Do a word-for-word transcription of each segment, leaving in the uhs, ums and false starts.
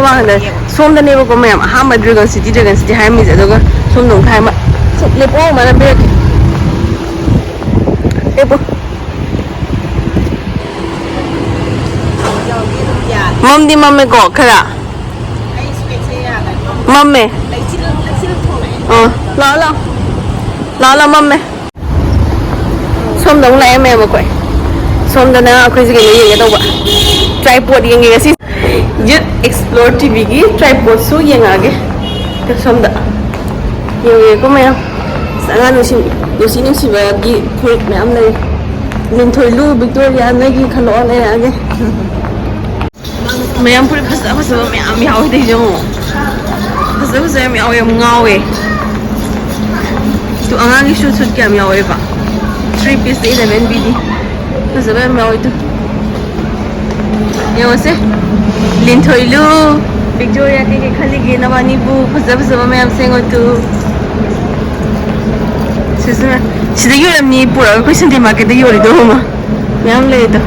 ꯋꯥꯡꯗ ꯁꯣꯝꯗꯅꯦꯕꯀꯣ ꯃꯌꯥꯝ, ꯑꯍꯥꯟꯕ dragon city, dragon city ꯍꯥꯏꯔꯝꯃꯤꯁꯦ꯫ ꯑꯗꯨꯒ ꯁꯣꯝꯗ ꯑꯃꯨꯛ ꯍꯥꯏꯔꯝꯕ, ꯁꯨꯝ ꯂꯦꯞꯄꯣ, ꯃꯥꯅ ꯄꯤꯔꯛꯀꯦ꯫ ꯂꯦꯞꯄꯣ꯫ ꯃꯝꯗꯤ ꯃꯝꯃꯦꯀꯣ ꯈꯔ꯫ ꯃꯝꯃꯦ꯫ ꯑꯥ, ꯂꯥꯛꯑꯣ, ꯂꯥꯛꯑꯣ꯫ ꯂꯥꯛꯑꯣ, ꯂꯥꯛꯑꯣ, ꯃꯝꯃꯦ꯫ ꯁꯣꯝꯗ ꯑꯃꯨꯛ ꯂꯥꯛꯑꯦ ꯃꯌꯥꯝ ꯑꯩꯈꯣꯏ꯫ ꯁꯣꯝꯗꯅ ꯑꯩꯈꯣꯏꯁꯦ ꯀꯩꯅꯣ ꯌꯦꯡꯒꯦ ꯇꯧꯕ꯫ Tripod ꯌꯦꯡꯒꯦ ꯉꯁꯤ꯫ Youth Explore ꯇꯤ ꯚꯤꯒꯤ tripodꯁꯨ ꯌꯦꯡꯉꯛꯑꯒꯦ꯫ ꯁꯣꯝꯗ ꯌꯦꯡꯉꯦꯀꯣ ꯃꯌꯥꯝ꯫ ꯑꯁ, ꯑꯉꯥꯡ ꯅꯨꯡꯁꯤ, ꯅꯨꯡꯁꯤ ꯅꯨꯡꯁꯤꯕꯒꯤ ꯐꯨꯔꯤꯠ ꯃꯌꯥꯝ ꯂꯩ꯫ ꯂꯤꯟꯊꯣꯏꯂꯨ, ꯕꯤꯛꯇꯣꯔꯤꯌꯥ, ꯅꯣꯏꯒꯤ ꯈꯜꯂꯛꯑꯣ ꯂꯩꯔꯛꯑꯒꯦ꯫ ꯃꯌꯥꯝ ꯐꯨꯔꯤꯠ ꯐꯖ ꯐꯖꯕ ꯃꯌꯥꯝ ꯌꯥꯎꯋꯤꯗ ꯌꯦꯡꯉꯣ꯫ ꯐꯖ ꯐꯖꯕ ꯌꯥꯝ ꯌꯥꯎꯋꯦ, ꯌꯥꯝ ꯉꯥꯎꯋꯦ꯫ ꯇꯨ ꯑꯉꯥꯡꯒꯤ ꯁꯨꯠ ꯁꯨꯠ ꯀꯌꯥꯝ ꯌꯥꯎꯋꯦꯕ꯫ Three piece eleven ꯄꯤꯗꯤ꯫ ꯐꯖꯕ ꯌꯥꯝ ꯌꯥꯎꯋꯦ ꯇꯨ꯫ ꯌꯦꯡꯉꯣꯁꯦ꯫ ꯂꯤꯟꯊꯣꯏꯂꯨ, ꯕꯤꯛꯇꯣꯔꯤꯌꯥ ꯀꯩꯀꯩ ꯈꯜꯂꯤꯒꯦ ꯅꯕꯥꯅꯤꯕꯨ? ꯐꯖ ꯐꯖꯕ ꯃꯌꯥꯝ ꯁꯦꯡꯉꯣ ꯇꯨ꯫ ꯁꯤꯁꯤꯅ ꯁꯤꯗ ꯌꯣꯜꯂꯝꯅꯤ ꯄꯨꯔꯛꯑꯒ ꯑꯩꯈꯣꯏ ꯁꯟꯗꯦ ꯃꯥꯔꯀꯦꯠꯇ ꯌꯣꯜꯂꯤꯗꯣ ꯍꯣꯡꯃ꯫ ꯃꯌꯥꯝ ꯂꯩꯗꯣ꯫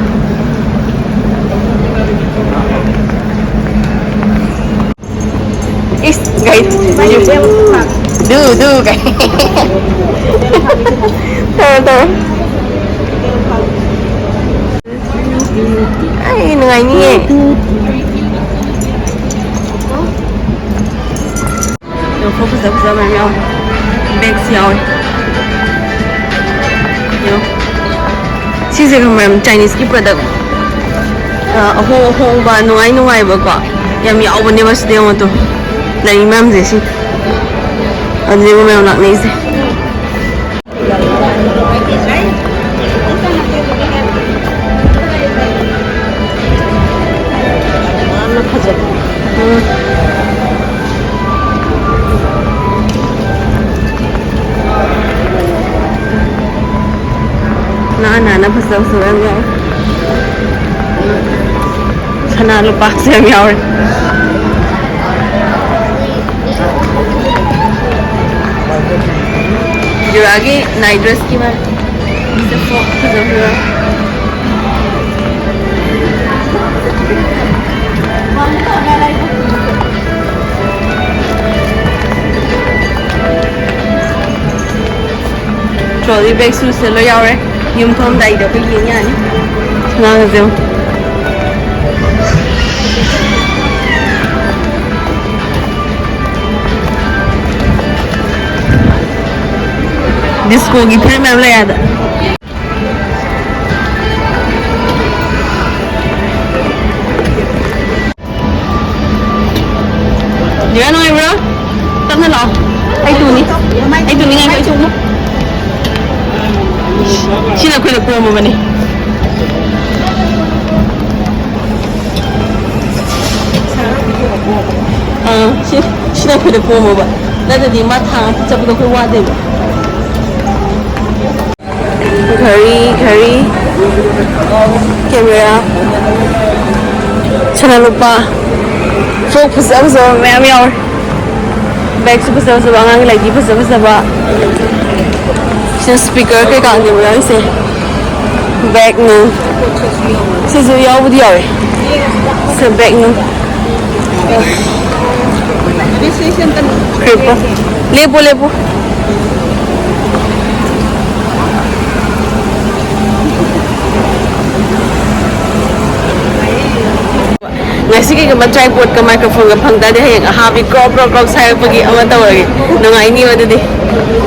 ꯏꯁ, ꯒꯥꯏ꯫ ꯗꯨ, ꯗꯨ, ꯒꯥꯏ꯫ ꯇꯧꯔꯣ, ꯇꯧꯔꯣ꯫ ꯑꯩ ꯅꯨꯡꯉꯥꯏꯅꯤꯌꯦ꯫ ꯌꯦꯡꯉꯣ, ꯐꯖ ꯐꯖꯕ ꯃꯌꯥꯝ ꯌꯥꯎꯋꯦ꯫ Bags ꯌꯥꯎꯋꯦ꯫ ꯌꯦꯡꯉꯣ꯫ ꯁꯤꯁꯦ ꯈꯪꯕ꯭ꯔꯥ, ꯌꯥꯝ Chineseꯀꯤ product, ꯑ, ꯑꯍꯣꯡ ꯑꯍꯣꯡꯕ, ꯅꯨꯡꯉꯥꯏ ꯅꯨꯡꯉꯥꯏꯕꯀꯣ, ꯌꯥꯝ ꯌꯥꯎꯕꯅꯦꯕ ꯁꯤꯗ꯫ ꯌꯦꯡꯉꯣ ꯇꯨ, ꯂꯩ ꯃꯌꯥꯝꯁꯦ ꯁꯤ꯫ ꯑꯗꯨꯅꯦꯕ ꯃꯌꯥꯝ ꯂꯥꯛꯅꯩꯁꯦ꯫ ꯌꯥꯝꯅ ꯐꯖꯕ꯫ ꯎꯝ꯫ ꯅꯥꯟ ꯅꯥꯟꯅ ꯐꯖ ꯐꯖꯕ ꯌꯥꯝ ꯌꯥꯎꯋꯦ꯫ ꯁꯅꯥ ꯂꯨꯄꯥꯁꯨ ꯌꯥꯝ ꯌꯥꯎꯔꯦ꯫ ꯖꯨꯔꯥꯒꯤ night dressꯀꯤ ꯃꯥ ꯐꯖ ꯐꯖꯕ꯫ Trolley bag ꯁꯨ ꯁꯤꯗ ꯂꯣꯏ ꯌꯥꯎꯔꯦ꯫ ꯌꯨꯝ ꯊꯣꯛꯑꯝꯗꯥꯏꯗ ꯑꯩꯈꯣꯏ ꯌꯦꯡ ꯌꯥꯅꯤ꯫ ꯑꯉꯥꯡꯁꯦ ꯌꯦꯡꯉꯨ꯫ Discoꯒꯤ ꯐꯤꯂꯝ ꯃꯌꯥꯝ ꯂꯩ ꯑꯗ꯫ ꯅꯦꯍꯥ, ꯅꯨꯡꯉꯥꯏꯕ꯭ꯔꯣ? ꯇꯞꯅ ꯂꯥꯛꯑꯣ꯫ ꯑꯩ ꯇꯨꯅꯤ꯫ ꯑꯩ ꯇꯨꯅꯤ ꯉꯥꯏꯈꯣ, ꯑꯩ ꯇꯨ꯫ ꯁꯤꯅ ꯑꯩꯈꯣꯏꯗ ꯀꯣꯝꯃꯕꯅꯤ꯫ ꯑꯥ, ꯁꯤ, ꯁꯤꯅ ꯑꯩꯈꯣꯏꯗ ꯀꯣꯝꯃꯕ꯫ ꯅꯠꯇ꯭ꯔꯗꯤ ꯃꯥ ꯊꯥꯡ ꯆꯠꯄꯗꯣ ꯑꯩꯈꯣꯏ ꯋꯥꯗꯦꯕ꯫ ꯘꯔꯤ, ꯘꯔꯤ, camera, ꯁꯅꯥ ꯂꯨꯄꯥ, frock ꯐꯖ ꯐꯖꯕ ꯃꯌꯥꯝ ꯌꯥꯎꯔꯦ꯫ Bagꯁꯨ ꯐꯖ ꯐꯖꯕ, ꯑꯉꯥꯡꯒꯤ ꯂꯥꯏꯔꯤꯛꯇꯤ ꯐꯖ ꯐꯖꯕ꯫ ꯁꯤꯅ speaker ꯀꯩꯀꯥꯅꯦꯕ ꯌꯥꯎꯔꯤꯁꯦ꯫ Bag ꯅꯨꯡ꯫ ꯁꯤꯁꯨ ꯌꯥꯎꯕꯨꯗꯤ ꯌꯥꯎꯔꯦ꯫ ꯁꯤꯅ bag ꯅꯨꯡ꯫ ꯂꯦꯞꯄꯣ, ꯂꯦꯞꯄꯣ꯫ ꯉꯁꯤ ꯀꯩꯒꯨꯝꯕ tripodꯀ microphoneꯒ ꯐꯪ ꯇꯥꯔꯗꯤ ꯍꯌꯦꯡ ꯑꯍꯥꯕꯤ ꯀ꯭ꯔꯣꯛ ꯀ꯭ꯔꯣꯛ ꯀ꯭ꯔꯣꯛ ꯁꯥꯏꯔꯛꯄꯒꯤ ꯑꯃ ꯇꯧꯔꯒꯦ꯫ ꯅꯨꯡꯉꯥꯏꯅꯤꯕ ꯑꯗꯨꯗꯤ꯫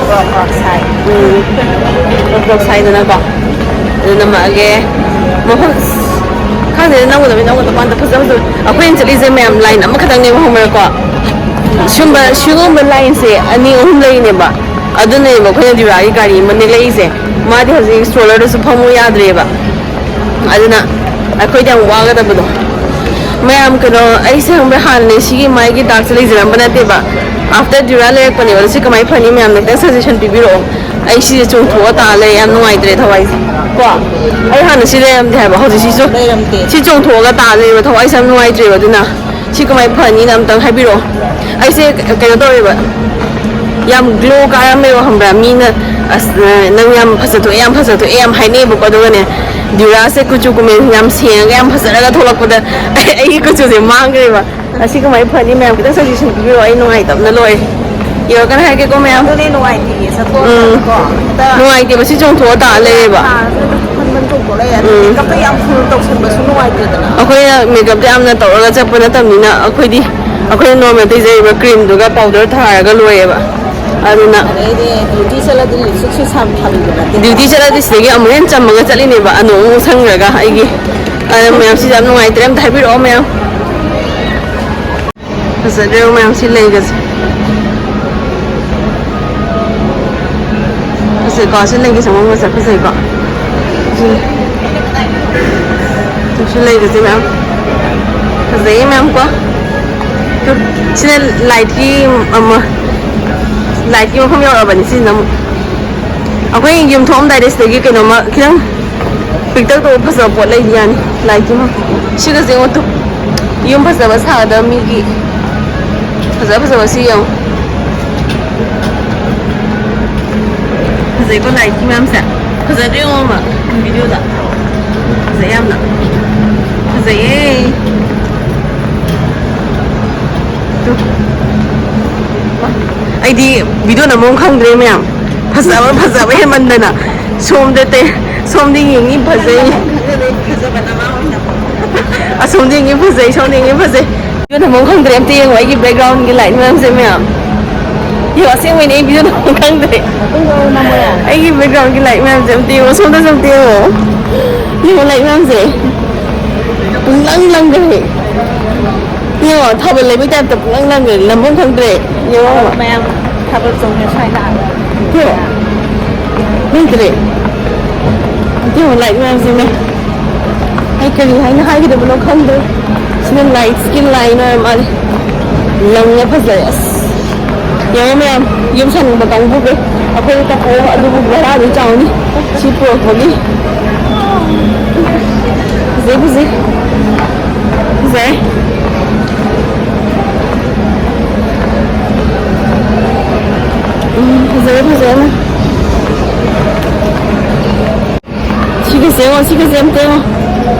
ꯀ꯭ꯔꯣꯛ ꯀ꯭ꯔꯣꯛ ꯁꯥꯏ꯫ ꯎꯝ꯫ ꯀ꯭ꯔꯣꯛ ꯀ꯭ꯔꯣꯛ ꯁꯥꯏꯗꯅꯀꯣ꯫ ꯑꯗꯨ ꯅꯝꯃꯛꯑꯒꯦ꯫ ꯃꯐꯝ ꯑꯁ, ꯈꯪꯗꯦꯗ, ꯅꯝꯒꯗꯕꯅꯤ, ꯅꯝꯒꯗꯕ ꯉꯥꯛꯇ ꯐꯖ ꯐꯖꯕ꯫ ꯑꯩꯈꯣꯏꯅ ꯆꯠꯂꯤꯁꯦ ꯃꯌꯥꯝ line ꯑꯃꯈꯛꯇꯪꯅꯦꯕ, ꯈꯪꯕ꯭ꯔꯥꯀꯣ? ꯁꯨꯝꯕ, ꯁꯤꯒꯨꯝꯕ lineꯁꯦ ꯑꯅꯤ ꯑꯍꯨꯝ ꯂꯩꯔꯤꯅꯦꯕ꯫ ꯑꯗꯨꯅꯅꯦꯕ ꯑꯩꯈꯣꯏꯅ ꯗꯤꯔꯥꯒꯤ ꯒꯥꯔꯤ ꯑꯃ ꯅꯦꯛꯂꯛꯏꯁꯦ꯫ ꯃꯥꯗꯤ ꯍꯧꯖꯤꯛ strollerꯗꯁꯨ ꯐꯝꯃꯨ ꯌꯥꯗ꯭ꯔꯦꯕ꯫ ꯑꯗꯨꯅ ꯑꯩꯈꯣꯏꯗꯤ ꯌꯥꯝ ꯋꯥꯒꯗꯕꯗꯣ꯫ ꯃꯌꯥꯝ ꯀꯩꯅꯣ, ꯑꯩꯁꯦ ꯈꯪꯕ꯭ꯔꯥ, ꯍꯥꯟꯅ ꯁꯤꯒꯤ ꯃꯥꯏꯒꯤ darkꯁꯦ ꯂꯩꯖꯔꯝꯕ ꯅꯠꯇꯦꯕ꯫ After Dura ꯂꯩꯔꯛꯄꯅꯦꯕ꯫ ꯑꯗꯣ ꯁꯤ ꯀꯃꯥꯏꯅ ꯐꯅꯤ? ꯃꯌꯥꯝꯅ ꯈꯤꯇꯪ suggestion ꯄꯤꯕꯤꯔꯛꯑꯣ꯫ ꯑꯩ ꯁꯤꯁꯦ ꯆꯣꯡꯊꯣꯛꯑ ꯇꯥ ꯂꯩꯔꯦ, ꯌꯥꯝ ꯅꯨꯡꯉꯥꯏꯇ꯭ꯔꯦ ꯊꯋꯥꯏꯁꯦ꯫ ꯀꯣ? ꯑꯩ ꯍꯥꯟꯅ ꯁꯤ ꯂꯩꯔꯝꯗꯦ ꯍꯥꯏꯕ, ꯍꯧꯖꯤꯛ ꯁꯤꯁꯨ ꯂꯩꯔꯝꯗꯦ꯫ ꯁꯤ ꯆꯣꯡꯊꯣꯛꯑꯒ ꯇꯥ ꯂꯩꯔꯦꯕ, ꯊꯋꯥꯏꯁꯦ ꯌꯥꯝ ꯅꯨꯡꯉꯥꯏꯇ꯭ꯔꯦꯕ꯫ ꯑꯗꯨꯅ ꯁꯤ ꯀꯃꯥꯏꯅ ꯐꯅꯤꯅ ꯑꯝꯇꯪ ꯍꯥꯏꯕꯤꯔꯛꯑꯣ꯫ ꯑꯩꯁꯦ ꯀꯩꯅꯣ ꯇꯧꯋꯦꯕ, ꯌꯥꯝ glow ꯀꯥꯔꯝꯃꯦꯕ, ꯈꯪꯕ꯭ꯔꯥ? ꯃꯤꯅ, "ꯑꯁ, ꯅꯪ ꯌꯥꯝ ꯐꯖꯊꯣꯛꯑꯦ, ꯌꯥꯝ ꯐꯖꯊꯣꯛꯑꯦ" ꯌꯥꯝ ꯍꯥꯏꯅꯩꯕꯀꯣ꯫ ꯑꯗꯨꯒꯅꯦ, Duraꯁꯦ ꯀꯨꯆꯨ ꯀꯨꯃꯦꯟ ꯌꯥꯝ ꯁꯦꯡꯉꯒ ꯌꯥꯝ ꯐꯖꯔꯒ ꯊꯣꯛꯂꯛꯄꯗ ꯑꯩꯒꯤ ꯀꯨꯆꯨꯁꯦ ꯃꯥꯡꯈ꯭ꯔꯦꯕ꯫ ꯑꯁꯤ ꯀꯃꯥꯏꯅ ꯐꯅꯤ? ꯃꯌꯥꯝ ꯈꯤꯇꯪ suggestion ꯄꯤꯕꯤꯔꯛꯑꯣ, ꯑꯩ ꯅꯨꯡꯉꯥꯏꯇꯕꯅ ꯂꯣꯏꯔꯦ꯫ ꯌꯧꯔꯛꯀꯅꯤ ꯍꯥꯏꯔꯛꯀꯦꯀꯣ, ꯃꯌꯥꯝ꯫ ꯑꯗꯨꯅꯦ ꯅꯨꯡꯉꯥꯏꯇꯦꯌꯦ, ꯎꯝ꯫ ꯆꯠꯊꯣꯛꯑꯀꯥꯟꯗꯀꯣ꯫ ꯍꯦꯛꯇ ꯅꯨꯡꯉꯥꯏꯇꯦꯕ, ꯁꯤ ꯆꯣꯡꯊꯣꯛꯑ ꯇꯥ ꯂꯩꯔꯦꯕ꯫ ꯊꯥꯔꯒ ꯈꯟꯕ ꯆꯣꯡꯊꯣꯛ ꯂꯩꯔꯦ꯫ ꯑꯗꯨ ꯎꯝ꯫ ꯃꯦꯀꯞꯇ ꯌꯥꯝ ꯐꯨꯜ ꯇꯧꯁꯟꯕꯁꯨ ꯅꯨꯡꯉꯥꯏꯇꯦꯗꯅ꯫ ꯑꯩꯈꯣꯏꯅ ꯃꯦꯀꯞꯇ ꯌꯥꯝꯅ ꯇꯧꯔꯒ ꯆꯠꯄ ꯅꯠꯇꯕꯅꯤꯅ, ꯑꯩꯈꯣꯏꯗꯤ, ꯑꯩꯈꯣꯏꯅ ꯅꯣꯔꯃꯦꯜ ꯇꯩꯖꯔꯤꯕ ꯀ꯭ꯔꯤꯝꯗꯨꯒ ꯄꯥꯎꯗꯔ ꯊꯥꯔꯒ ꯂꯣꯏꯔꯦꯕ꯫ ꯑꯗꯨꯅ ꯑꯗꯩꯗꯤ ꯗ꯭ꯌꯨꯇꯤ ꯆꯠꯂꯗꯤ ꯂꯤꯞꯁꯇꯤꯛꯁꯨ ꯁꯝ ꯊꯝꯗꯅ꯫ ꯗ꯭ꯌꯨꯇꯤ ꯆꯠꯂꯗꯤ ꯁꯤꯗꯒꯤ ꯑꯃꯨꯛ ꯍꯦꯟꯅ ꯆꯝꯃꯒ ꯆꯠꯂꯤꯅꯦꯕ, ꯑꯅꯣꯛ ꯑꯃꯨꯛ ꯁꯪꯈ꯭ꯔꯒ ꯑꯩꯒꯤ꯫ ꯑꯗꯨꯅ ꯃꯌꯥꯝ, ꯁꯤꯁꯦ ꯌꯥꯝ ꯅꯨꯡꯉꯥꯏꯇ꯭ꯔꯦ, ꯑꯝꯇ ꯍꯥꯏꯕꯤꯔꯛꯑꯣ ꯃꯌꯥꯝ꯫ ꯐꯖꯗ꯭ꯔꯣ ꯃꯌꯥꯝ, ꯁꯤ ꯂꯩꯒꯁꯦ꯫ ꯐꯖꯩꯀꯣ, ꯁꯤ ꯂꯩꯒꯁꯦ, ꯃꯑꯣꯡ ꯃꯁꯛ ꯐꯖꯩꯀꯣ꯫ ꯁꯤ, ꯁꯤ ꯂꯩꯒꯁꯦ ꯃꯌꯥꯝ ꯐꯖꯩꯌꯦ ꯃꯌꯥꯝ ꯀꯣ꯫ ꯁꯤꯅ ꯂꯥꯏꯠꯀꯤ ꯑꯃ, ꯂꯥꯏꯠꯀꯤ ꯃꯐꯝ ꯌꯧꯔꯛꯑꯕꯅꯤ꯫ ꯁꯤꯁꯤꯅ ꯑꯃꯨꯛ ꯑꯩꯈꯣꯏ ꯌꯨꯝ ꯊꯣꯛꯑꯝꯗꯥꯏꯗ ꯁꯤꯗꯒꯤ ꯀꯩꯅꯣꯝꯃ ꯈꯤꯇꯪ ꯄꯤꯛꯇꯛ ꯇꯧꯕ ꯐꯖꯕ ꯄꯣꯠ ꯂꯩꯕ ꯌꯥꯅꯤ꯫ ꯂꯥꯏꯠꯀꯤ ꯑꯃ꯫ ꯁꯤꯒꯁꯦ ꯌꯦꯡꯉꯣ ꯇꯨ꯫ ꯌꯨꯝ ꯐꯖꯕ ꯁꯥꯒꯗꯕ ꯃꯤꯒꯤ꯫ ꯐꯖ ꯐꯖꯕ ꯁꯤ ꯌꯦꯡꯉꯣ꯫ ꯐꯖꯩꯀꯣ ꯂꯥꯏꯠꯀꯤ ꯃꯌꯥꯝꯁꯦ꯫ ꯐꯖꯗ꯭ꯔꯣ ꯌꯦꯡꯉꯣ ꯑꯃ ꯚꯤꯗꯤꯑꯣꯗ꯫ ꯐꯖꯩ ꯌꯥꯝꯅ꯫ ꯐꯖꯩꯌꯦ꯫ ꯇꯨ꯫ ꯑꯩꯗꯤ ꯚꯤꯗꯤꯑꯣ ꯅꯝꯕꯝ ꯈꯪꯗ꯭ꯔꯦ ꯃꯌꯥꯝ꯫ ꯐꯖꯕ, ꯐꯖꯕ ꯍꯦꯟꯃꯟꯗꯅ꯫ ꯁꯣꯝꯗ ꯇꯦ-, ꯁꯣꯝꯗ ꯌꯦꯡꯉꯤ ꯐꯖꯩ꯫ ꯑꯁꯣꯝꯗ ꯌꯦꯡꯉꯤ ꯐꯖꯩ, ꯁꯣꯝꯗ ꯌꯦꯡꯉꯤ ꯐꯖꯩ꯫ ꯚꯤꯗꯤꯑꯣ ꯅꯝꯕꯝ ꯈꯪꯗ꯭ꯔꯦ꯫ ꯑꯝꯇ ꯌꯦꯡꯉꯣ ꯑꯩꯒꯤ ꯕꯦꯛꯒ꯭ꯔꯥꯎꯟꯒꯤ ꯂꯥꯏꯠ ꯃꯌꯥꯝꯁꯦ ꯃꯌꯥꯝ꯫ ꯌꯦꯡꯉꯣ, ꯑꯁꯦꯡꯕꯩꯅꯦ ꯑꯩ ꯚꯤꯗꯤꯑꯣ ꯅꯝꯕꯝ ꯈꯪꯗ꯭ꯔꯦ꯫ ꯑꯩꯒꯤ ꯕꯦꯛꯒ꯭ꯔꯥꯎꯟꯒꯤ ꯂꯥꯏꯠ ꯃꯌꯥꯝꯁꯦ ꯑꯝꯇ ꯌꯦꯡꯉꯣ, ꯁꯣꯝꯗꯁꯨ ꯑꯝꯇ ꯌꯦꯡꯉꯣ꯫ ꯌꯦꯡꯉꯣ ꯂꯥꯏꯠ ꯃꯌꯥꯝꯁꯦ꯫ ꯄꯨꯡꯂꯪ ꯂꯪꯈ꯭ꯔꯦ꯫ ꯌꯦꯡꯉꯣ, ꯊꯥꯕꯜ ꯂꯩꯕꯩ ꯇꯥꯏꯞꯇ ꯄꯨꯡꯂꯪ ꯂꯪꯈ꯭ꯔꯦ, ꯅꯝꯐꯝ ꯈꯪꯗ꯭ꯔꯦ꯫ ꯌꯦꯡꯉꯣ꯫ ꯃꯌꯥꯝ ꯊꯥꯕꯜ ꯆꯣꯡꯉꯦ ꯁ꯭ꯋꯥꯏꯗ꯫ ꯌꯦꯡꯉꯣ꯫ ꯂꯩꯇ꯭ꯔꯦ꯫ ꯌꯦꯡꯉꯣ, ꯂꯥꯏꯠ ꯃꯌꯥꯝꯁꯤꯅ꯫ ꯑꯩ ꯀꯔꯤ ꯍꯥꯏꯅ ꯍꯥꯏꯒꯗꯕꯅꯣ ꯈꯪꯗ꯭ꯔꯦ꯫ ꯁꯤꯅ ꯂꯥꯏꯠꯁꯀꯤ ꯂꯥꯏꯟ ꯑꯣꯏꯔ ꯃꯥꯜꯂꯦ꯫ ꯂꯪꯉꯦ, ꯐꯖꯔꯦ꯫ ꯑꯁ꯫ ꯌꯦꯡꯉꯣ ꯃꯌꯥꯝ, ꯌꯨꯝ ꯁꯥꯅꯤꯡꯕ ꯀꯥꯡꯕꯨꯒꯤ ꯑꯩꯈꯣꯏ ꯇꯥꯀꯣ ꯑꯗꯨꯕꯨ ꯚꯔꯥꯗꯤ ꯆꯥꯎꯅꯤ꯫ ꯁꯤ ꯄꯨꯔꯛꯄꯒꯤ꯫ ꯐꯖꯩ, ꯐꯖꯩ꯫ ꯐꯖꯔꯦ꯫ ꯎꯝ, ꯐꯖꯔꯦ, ꯐꯖꯔꯦ꯫ ꯁꯤꯒꯁꯦ ꯌꯦꯡꯉꯣ, ꯁꯤꯒꯁꯦ ꯑꯝꯇ ꯌꯦꯡꯉꯣ꯫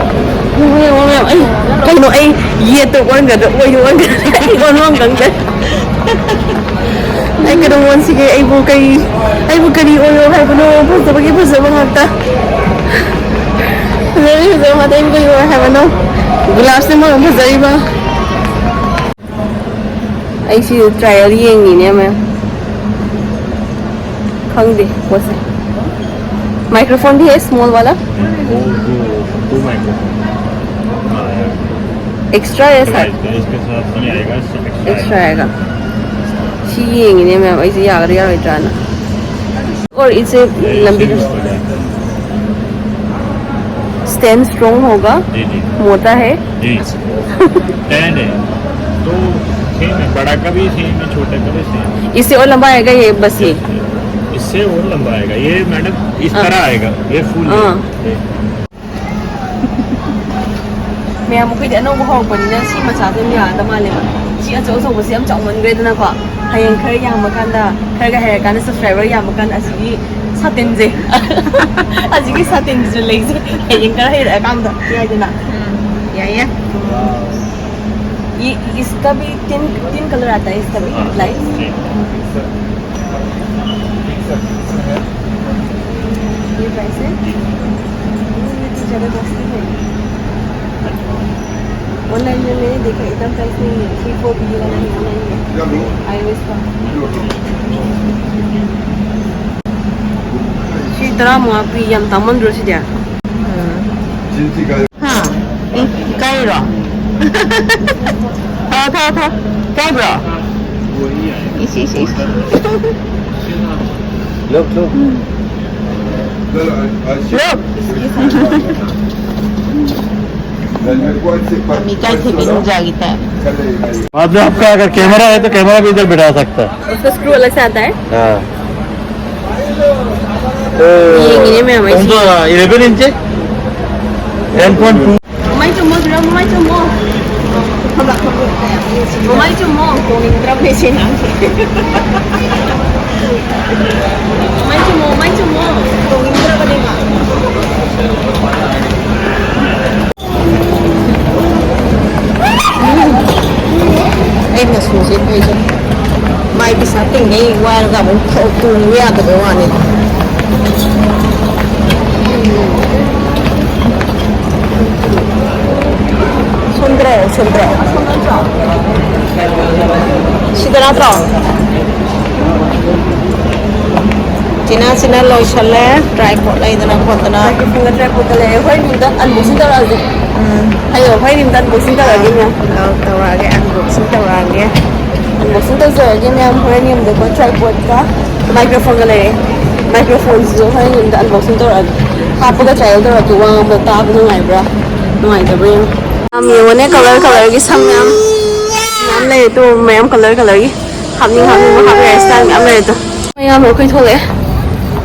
ꯌꯦꯡꯉꯣ, ꯌꯦꯡꯉꯣ, ꯃꯌꯥꯝ꯫ ꯑꯩ, ꯀꯩꯅꯣ, ꯑꯩ ꯌꯦꯠꯇ ꯑꯣꯟꯒꯗ꯭ꯔꯥ, ꯑꯣꯏꯗ ꯑꯣꯟꯒꯗ꯭ꯔꯥ? ꯑꯩ ꯑꯣꯟꯐꯝ ꯈꯪꯗ꯭ꯔꯦ꯫ ꯑꯩ ꯀꯩꯗꯧꯉꯣꯟꯁꯤꯒꯦ? ꯑꯩꯕꯨ ꯀꯔꯤ, ꯑꯩꯕꯨ ꯀꯔꯤ ꯑꯣꯏꯌꯣ ꯍꯥꯏꯕꯅꯣ? ꯐꯖꯕꯒꯤ ꯐꯖꯕ ꯉꯥꯛꯇ꯫ ꯐꯖꯕꯒꯤ ꯐꯖꯕ ꯉꯥꯛꯇ꯫ ꯑꯩꯕꯨ ꯀꯔꯤ ꯑꯣꯏꯌꯣ ꯍꯥꯏꯕꯅꯣ? ꯒꯨꯂꯥꯞꯁꯤꯅ ꯃꯔꯣꯟ ꯐꯖꯔꯤꯕ꯫ ꯑꯩ ꯁꯤ ꯇ꯭ꯔꯥꯏꯌꯦꯜ ꯌꯦꯡꯉꯤꯅꯦ ꯃꯌꯥꯝ꯫ ꯈꯪꯗꯦ ꯄꯣꯠꯁꯦ꯫ ꯃꯥꯏꯀ꯭ꯔꯣꯐꯣꯟꯗꯤ ꯍꯦ, ꯁ꯭ꯃꯣꯜ ꯋꯥꯂꯥ? वो, वो, वो माइक्रोफोन। हाँ, यार। एक्स्ट्रा है सर? इसके साथ नहीं आएगा, इससे एक्स्ट्रा एक्स्ट्रा आएगा। ꯁꯤ ꯌꯦꯡꯉꯤꯅꯦ ꯃꯌꯥꯝ ꯑꯩꯁꯦ ꯌꯥꯒꯗ꯭ꯔꯥ ꯌꯥꯔꯣꯏꯗ꯭ꯔꯥꯅ꯫ और इसे लंबी स्टैंड स्ट्रॉन्ग होगा। जी, जी। मोटा है। जी। स्टैंड है। तो सेम है, बड़ा का भी सेम है, छोटे का भी सेम है। इससे और लंबा आएगा ये, बस ये। इससे और लंबा आएगा ये मैडम, इस हाँ। तरह आएगा ये फुल। हाँ। ये। ꯃꯌꯥꯝ, ꯑꯩꯈꯣꯏꯗꯤ ꯑꯅꯧꯕ ꯍꯧꯔꯛꯄꯅꯤꯅ ꯁꯤ ꯃꯆꯥꯁꯦ ꯌꯥꯝ ꯌꯥꯗ ꯃꯥꯜꯂꯦꯕ꯫ ꯁꯤ ꯑꯆꯧ ꯑꯆꯧꯕꯁꯦ ꯌꯥꯝ ꯆꯥꯎꯃꯟꯈ꯭ꯔꯦꯗꯅꯀꯣ꯫ ꯍꯌꯦꯡ ꯈꯔ ꯌꯥꯝꯃꯀꯥꯟꯗ, ꯈꯔꯒ ꯍꯩꯔꯀꯥꯟꯗ, ꯁꯕꯁꯀ꯭ꯔꯥꯏꯕꯔ ꯌꯥꯝꯃꯀꯥꯟꯗ ꯑꯁꯤꯒꯤ ꯁꯥꯇꯤꯟꯁꯦ, ꯑꯁꯤꯒꯤ ꯁꯥꯇꯤꯟꯁꯤꯁꯨ ꯂꯩꯁꯦ꯫ ꯍꯌꯦꯡ ꯈꯔ ꯍꯩꯔꯛꯑꯀꯥꯟꯗ ꯌꯥꯏꯗꯅ꯫ ꯎꯝ, ꯌꯥꯏꯌꯦ꯫ ये, इसका भी तीन, तीन कलर आता है, इसका भी। हाँ, लाइट। जी। ये प्राइस है। ये तो ज़्यादा कॉस्टली है। ऑनलाइन में मैंने देखा, इतना प्राइस नहीं है। थ्री फोर भी वाला नहीं, नहीं है। आईओएस का। ꯁꯤ ꯇꯔꯥꯃꯉꯥ ꯄꯤ, ꯌꯥꯝ ꯇꯥꯡꯃꯟꯗ꯭ꯔꯣ ꯁꯤꯗꯤ? ꯎꯝ꯫ ꯍꯥ? ꯏ-, ꯏꯀꯥꯏꯔꯣ? ꯊꯥ, ꯊꯥ, ꯊꯥ꯫ ꯏꯀꯥꯏꯕ꯭ꯔꯣ? ꯏꯁ, ꯏꯁ, ꯏꯁ꯫ Look, look. Look. ꯃꯤ ꯏꯀꯥꯏ ꯊꯤꯕꯤ ꯅꯨꯡꯖꯥꯒꯤ type꯫ बाद में आपका अगर कैमरा है तो कैमरा भी इधर बिठा सकता है। उसका स्क्रू अलग से आता है। हाँ। तो ये नहीं है, मैं वैसे कौन सा इलेवन इंच है? Ten point two. ꯃꯃꯥꯏ ꯆꯨꯝꯃꯣ, ꯁꯤꯔꯣ, ꯃꯃꯥꯏ ꯆꯨꯝꯃꯣ꯫ ꯃꯃꯥꯏ ꯆꯨꯝꯃꯣ꯫ ꯇꯣꯡꯅꯤꯡꯗ꯭ꯔꯕꯅꯦ ꯁꯤ ꯑꯉꯥꯡꯁꯦ꯫ ꯃꯃꯥꯏ ꯆꯨꯝꯃꯣ, ꯃꯃꯥꯏ ꯆꯨꯝꯃꯣ꯫ ꯇꯣꯡꯅꯤꯡꯗ꯭ꯔꯕꯅꯦꯕ꯫ ꯑꯩꯅ ꯁꯨꯁꯦ ꯇꯧꯔꯤꯁꯦ꯫ ꯃꯥꯏ ꯄꯩꯁꯥ ꯇꯤꯡꯉꯤ ꯋꯥꯏꯔꯒ ꯑꯃꯨꯛ ꯊꯣꯛ ꯇꯣꯡꯕ ꯌꯥꯗꯕ ꯋꯥꯅꯤ꯫ ꯁꯣꯝꯗ꯭ꯔꯣ? ꯁꯣꯝꯗ꯭ꯔꯣ? ꯁꯤꯗ ꯅꯠꯇ꯭ꯔꯣ? China China ꯂꯣꯏꯁꯜꯂꯦ꯫ ꯇ꯭ꯔꯥꯏꯄꯣꯠ ꯂꯩꯗꯅ ꯈꯣꯠꯇꯅ꯫ ꯃꯥꯏꯀ꯭ꯔꯣꯐꯣꯟꯒ ꯇ꯭ꯔꯥꯏꯄꯣꯠꯀ ꯂꯩꯔꯦ꯫ ꯍꯣꯔꯦꯟ ꯅꯨꯃꯤꯠꯇ ꯑꯟꯕꯣꯛꯁꯤꯡ ꯇꯧꯔꯛꯑꯁꯦ꯫ ꯎꯝ꯫ ꯍꯌꯦꯡ ꯍꯣꯔꯦꯟ ꯅꯨꯃꯤꯠꯇ ꯑꯟꯕꯣꯛꯁꯤꯡ ꯇꯧꯔꯛꯑꯒꯦꯅꯦ꯫ ꯑꯥ, ꯇꯧꯔꯛꯑꯒꯦ, ꯑꯟꯕꯣꯛꯁꯤꯡ ꯇꯧꯔꯛꯑꯒꯦ꯫ ꯑꯟꯕꯣꯛꯁꯤꯡ ꯇꯧꯖꯔꯒꯦ ꯃꯌꯥꯝ꯫ ꯍꯣꯔꯦꯟ ꯌꯦꯡꯕꯗꯀꯣ ꯇ꯭ꯔꯥꯏꯄꯣꯠꯀ ꯃꯥꯏꯀ꯭ꯔꯣꯐꯣꯟꯒ ꯂꯩꯔꯦ꯫ ꯃꯥꯏꯀ꯭ꯔꯣꯐꯣꯟꯁꯤꯁꯨ ꯍꯣꯔꯦꯟ ꯌꯦꯡꯕꯗ ꯑꯟꯕꯣꯛꯁꯤꯡ ꯇꯧꯔꯛꯑꯒꯦ꯫ ꯍꯥꯞꯄꯒ ꯇ꯭ꯔꯥꯏꯌꯦꯜ ꯇꯧꯔꯛꯀꯦ꯫ ꯋꯥ ꯉꯥꯡꯕ ꯇꯥꯕ ꯅꯨꯡꯉꯥꯏꯕ꯭ꯔꯥ ꯅꯨꯡꯉꯥꯏꯇꯕ꯭ꯔꯥ ꯌꯦꯡꯉꯣ꯫ ꯌꯥꯝ ꯌꯦꯡꯉꯣꯅꯦ, ꯀꯂꯔ ꯀꯂꯔꯒꯤ ꯁꯝ ꯃꯌꯥꯝ ꯃꯌꯥꯝ ꯂꯩꯔꯦ ꯇꯨ꯫ ꯃꯌꯥꯝ ꯀꯂꯔ ꯀꯂꯔꯒꯤ ꯍꯥꯞꯅꯤꯡ ꯍꯥꯞꯅꯤꯡꯕ ꯍꯥꯞꯄ ꯌꯥꯏ, ꯁ꯭ꯇꯥꯏꯜ ꯃꯌꯥꯝ ꯂꯩꯔꯦ ꯇꯨ꯫ ꯃꯌꯥꯝ ꯑꯩꯈꯣꯏ ꯊꯣꯛꯂꯛꯑꯦ꯫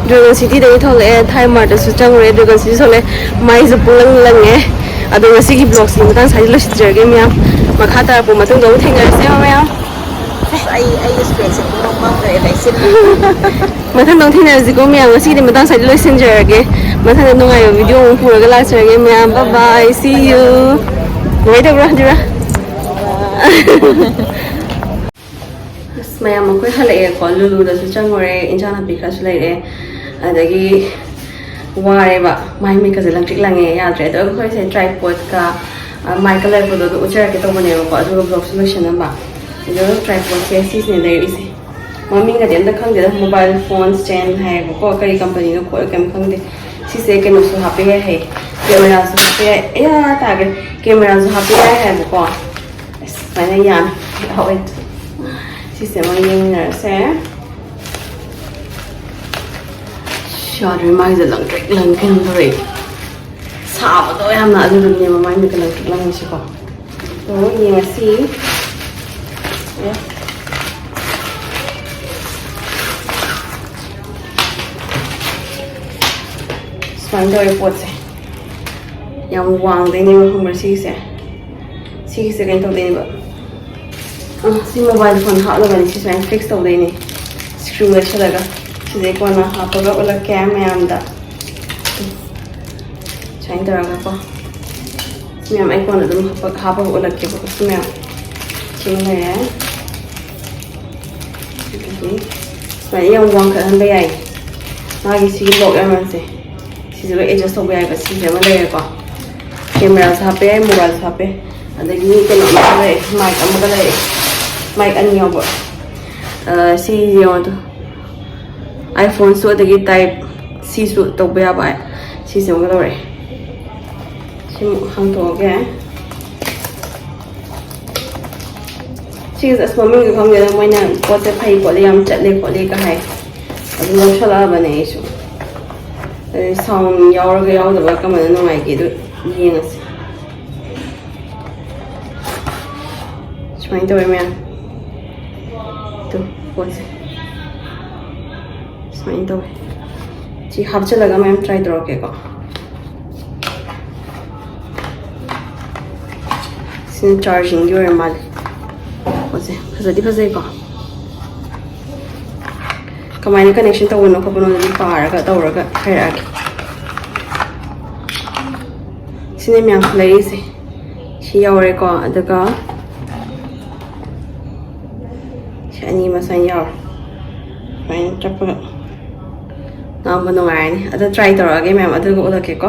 ꯗ꯭ꯔꯦꯒꯟ ꯁꯤꯇꯤꯗꯒꯤ ꯊꯣꯛꯂꯛꯑꯦ꯫ ꯊꯥꯏ ꯃꯥꯔꯠꯇꯁꯨ ꯆꯪꯉꯨꯔꯦ꯫ ꯗ꯭ꯔꯦꯒꯟ ꯁꯤꯇꯤ ꯊꯣꯛꯂꯛꯑꯦ꯫ ꯃꯥꯏꯁꯨ ꯄꯨꯡꯂꯪ ꯂꯪꯉꯦ꯫ ꯑꯗꯣ ꯉꯁꯤꯒꯤ ꯕ꯭ꯂꯣꯒꯁꯤ ꯃꯇꯥꯡ ꯁ꯭ꯋꯥꯏꯗ ꯂꯣꯏꯁꯤꯟꯖꯔꯒꯦ ꯃꯌꯥꯝ꯫ ꯃꯈꯥ ꯇꯥꯔꯛꯄ ꯃꯇꯨꯡꯗ ꯑꯃꯨꯛ ꯊꯦꯡꯅꯔꯁꯦ ꯃꯌꯥꯝ꯫ ꯑꯩ ꯑꯩꯒꯤ ꯁ꯭ꯄꯦꯛꯁꯦ ꯄꯨꯡꯃꯝ ꯃꯝꯈ꯭ꯔꯦ ꯂꯩꯁꯤꯜꯂꯦ꯫ ꯃꯊꯪꯗ ꯑꯃꯨꯛ ꯊꯦꯡꯅꯔꯁꯤꯀꯣ ꯃꯌꯥꯝ꯫ ꯉꯁꯤꯒꯤꯗꯤ ꯃꯇꯥꯡ ꯁ꯭ꯋꯥꯏꯗ ꯂꯣꯏꯁꯤꯟꯖꯔꯒꯦ꯫ ꯃꯊꯪꯗ ꯅꯨꯡꯉꯥꯏꯕ ꯚꯤꯗꯤꯑꯣ ꯑꯃꯨꯛ ꯄꯨꯔꯒ ꯂꯥꯛꯆꯔꯒꯦ ꯃꯌꯥꯝ꯫ Bye bye, see you꯫ ꯅꯨꯡꯉꯥꯏꯇꯕ꯭ꯔꯥ, ꯗꯤꯔꯥ? ꯑꯁ, ꯃꯌꯥꯝ ꯑꯩꯈꯣꯏ ꯍꯜꯂꯛꯑꯦꯀꯣ꯫ ꯂꯨꯂꯨꯗꯁꯨ ꯆꯪꯉꯨꯔꯦ, ꯏꯟꯁꯥꯡ ꯅꯥꯄꯤ ꯈꯔꯁꯨ ꯂꯩꯔꯛꯑꯦ꯫ ꯑꯗꯒꯤ ꯋꯥꯔꯦꯕ, ꯃꯥꯏ ꯃꯤꯠꯀꯁꯦ ꯂꯪꯇ꯭ꯔꯤꯛ ꯂꯪꯉꯦ, ꯌꯥꯗ꯭ꯔꯦ꯫ ꯑꯗꯣ ꯑꯩꯈꯣꯏꯁꯦ ꯇ꯭ꯔꯥꯏꯄꯣꯠꯀ, ꯑ, ꯃꯥꯏ ꯀꯂꯔ ꯐꯣꯇꯣꯗꯣ ꯎꯠꯆꯔꯛꯀꯦ ꯇꯧꯕꯅꯦꯕꯀꯣ, ꯑꯗꯨꯒ ꯕ꯭ꯂꯣꯒꯁꯨ ꯂꯣꯏꯁꯟꯅꯕ꯫ ꯑꯗꯣ ꯇ꯭ꯔꯥꯏꯄꯣꯠꯁꯦ ꯁꯤꯁꯤꯅꯦ ꯂꯩꯔꯛꯏꯁꯦ꯫ ꯃꯃꯤꯡꯒꯗꯤ ꯑꯝꯇ ꯈꯪꯗꯦꯗ, ꯃꯣꯕꯥꯏꯜ ꯐꯣꯟ ꯁ꯭ꯇꯦꯟ ꯍꯥꯏꯌꯦꯕꯀꯣ, ꯀꯔꯤ ꯀꯝꯄꯅꯤꯅꯣ ꯈꯣꯠꯂꯣ ꯀꯩꯝ ꯈꯪꯗꯦ꯫ ꯁꯤꯁꯦ ꯀꯩꯅꯣꯁꯨ ꯍꯥꯞꯄ ꯌꯥꯏ ꯍꯥꯏ, ꯀꯦꯃꯦꯔꯥꯁꯨ ꯍꯥꯞꯄ ꯌꯥꯏ꯫ ꯑꯌꯥ, ꯇꯥꯈ꯭ꯔꯦ꯫ ꯀꯦꯃꯦꯔꯥꯁꯨ ꯍꯥꯞꯄ ꯌꯥꯏ ꯍꯥꯏꯕꯀꯣ꯫ ꯑꯁ, ꯁꯨꯃꯥꯏꯅ ꯌꯥꯝ ꯌꯥꯎꯋꯦ꯫ ꯁꯤꯁꯦ ꯑꯃ ꯌꯦꯡꯃꯤꯟꯅꯔꯁꯦ꯫ ꯌꯥꯗ꯭ꯔꯦ, ꯃꯥꯏꯁꯦ ꯂꯪꯇ꯭ꯔꯤꯛ ꯂꯪꯉꯦ꯫ ꯀꯩꯅꯣ ꯇꯧꯔꯛꯑꯦ꯫ ꯁꯥꯕꯗꯣ ꯌꯥꯝꯅ, ꯑꯗꯨꯗꯨꯅꯦꯕ ꯃꯥꯏ ꯃꯤꯠꯀ ꯂꯪꯇ꯭ꯔꯤꯛ ꯂꯪꯉꯤꯁꯤꯀꯣ꯫ ꯑꯣ, ꯌꯦꯡꯉꯁꯤ꯫ ꯑꯦ꯫ ꯁꯨꯃꯥꯏꯅ ꯇꯧꯋꯦ ꯄꯣꯠꯁꯦ꯫ ꯌꯥꯝ ꯋꯥꯡꯗꯣꯏꯅꯦꯕ, ꯈꯪꯕ꯭ꯔꯥ, ꯁꯤꯒꯤꯁꯦ? ꯁꯤꯒꯤꯁꯦ ꯀꯩꯅꯣ ꯇꯧꯗꯣꯏꯅꯦꯕ꯫ ꯑ, ꯁꯤ ꯃꯣꯕꯥꯏꯜ ꯐꯣꯟ ꯍꯥꯞꯅꯕꯅꯤ꯫ ꯁꯤ ꯁꯨꯃꯥꯏꯅ ꯐꯤꯛꯁ ꯇꯧꯗꯣꯏꯅꯦ, ꯁ꯭ꯀ꯭ꯔꯨ ꯂꯩꯁꯜꯂꯒ꯫ ꯁꯤꯁꯦ ꯀꯣꯟꯅ ꯍꯥꯞꯄꯒ ꯎꯠꯂꯛꯀꯦ ꯃꯌꯥꯝꯗ꯫ ꯁꯨꯃꯥꯏꯅ ꯇꯧꯔꯒꯀꯣ꯫ ꯁꯤ ꯃꯌꯥꯝ ꯑꯩ ꯀꯣꯟꯅ ꯑꯗꯨꯝ ꯍꯥꯞꯄ-, ꯍꯥꯞꯄꯒ ꯎꯠꯂꯛꯀꯦꯕꯀꯣ꯫ ꯁꯤ ꯃꯌꯥꯝ ꯁꯤꯃ ꯂꯩꯔꯦ꯫ ꯁꯨꯃꯥꯏꯅ ꯌꯥꯝ ꯋꯥꯡꯈꯠꯍꯟꯕ ꯌꯥꯏ꯫ ꯃꯥꯒꯤ ꯁꯤꯒꯤ ꯂꯣꯛ ꯌꯥꯝꯃꯟꯁꯦ ꯁꯤꯁꯦ ꯂꯣꯏ ꯑꯦꯗꯖꯁ ꯇꯧꯕ ꯌꯥꯏꯕ꯫ ꯁꯤꯁꯦ ꯑꯃ ꯂꯩꯔꯦꯀꯣ, ꯀꯦꯃꯦꯔꯥꯁꯨ ꯍꯥꯞꯄ ꯌꯥꯏ, ꯃꯣꯕꯥꯏꯜꯁꯨ ꯍꯥꯞꯄꯦ, ꯑꯗꯒꯤ ꯀꯩꯅꯣ ꯑꯃꯒ ꯂꯩꯔꯦ, ꯃꯥꯏꯛ ꯑꯃꯒ ꯂꯩꯔꯦ, ꯃꯥꯏꯛ ꯑꯅꯤ ꯌꯥꯎꯕ꯫ ꯑ, ꯁꯤ ꯌꯦꯡꯉꯣ ꯑꯗꯨ, ꯑꯥꯏꯐꯣꯟꯁꯨ ꯑꯗꯒꯤ ꯇꯥꯏꯞ ꯁꯤꯁꯨ ꯇꯧꯕ ꯌꯥꯕ꯫ ꯁꯤꯁꯦ ꯑꯃꯒ ꯂꯧꯔꯛꯑꯦ꯫ ꯁꯤꯃꯨꯛ ꯍꯥꯡꯗꯣꯛꯑꯒꯦ꯫ ꯁꯤꯒꯤꯁꯦ ꯑꯁ ꯃꯃꯤꯡꯁꯨ ꯈꯪꯗꯦꯗ, ꯃꯣꯏꯅ ꯄꯣꯠꯁꯦ ꯐꯩ ꯈꯣꯠꯂꯤ, ꯌꯥꯝ ꯆꯠꯂꯦ ꯈꯣꯠꯂꯤꯒ ꯍꯥꯏ꯫ ꯑꯗꯨꯝ ꯂꯧꯁꯜꯂꯛꯑꯕꯅꯦ ꯑꯩꯁꯨ꯫ ꯑꯗꯩ ꯁꯥꯎꯟ ꯌꯥꯎꯔꯒ ꯌꯥꯎꯗꯕ ꯀꯔꯝꯕꯅ ꯅꯨꯡꯉꯥꯏꯒꯦ ꯑꯗꯨ ꯌꯦꯡꯉꯁꯤ꯫ ꯁꯨꯃꯥꯏꯅ ꯇꯧꯋꯦ ꯃꯌꯥꯝ꯫ ꯑꯗꯨ ꯄꯣꯠꯁꯦ ꯁꯨꯃꯥꯏꯅ ꯇꯧꯋꯦ꯫ ꯁꯤ ꯍꯥꯞꯆꯤꯜꯂꯒ ꯃꯌꯥꯝ ꯇ꯭ꯔꯥꯏ ꯇꯧꯔꯛꯀꯦꯀꯣ꯫ ꯁꯤꯅ ꯆꯥꯔꯖꯤꯡꯒꯤ ꯑꯣꯏꯔ ꯃꯥꯜꯂꯦ꯫ ꯄꯣꯠꯁꯦ ꯐꯖꯗꯤ ꯐꯖꯩꯀꯣ꯫ ꯀꯃꯥꯏꯅ ꯀꯅꯦꯛꯁꯟ ꯇꯧꯕꯅꯣ ꯈꯣꯠꯄꯅꯣ ꯑꯗꯨꯗꯤ ꯄꯥꯔꯒ ꯇꯧꯔꯒ ꯍꯥꯏꯔꯛꯑꯒꯦ꯫ ꯁꯤꯅꯦ ꯃꯌꯥꯝ ꯂꯩꯔꯤꯁꯦ꯫ ꯁꯤ ꯌꯥꯎꯔꯦꯀꯣ, ꯑꯗꯨꯒ ꯁꯤ ꯑꯅꯤ ꯃꯁꯥꯏꯅ ꯌꯥꯎꯔꯦ꯫ ꯁꯨꯃꯥꯏꯅ ꯆꯠꯄꯒ ꯉꯥꯡꯕ ꯅꯨꯡꯉꯥꯏꯔꯅꯤ꯫ ꯑꯗꯣ ꯇ꯭ꯔꯥꯏ ꯇꯧꯔꯛꯑꯒꯦ ꯃꯌꯥꯝ, ꯑꯗꯨꯒ ꯎꯠꯂꯛꯀꯦꯀꯣ꯫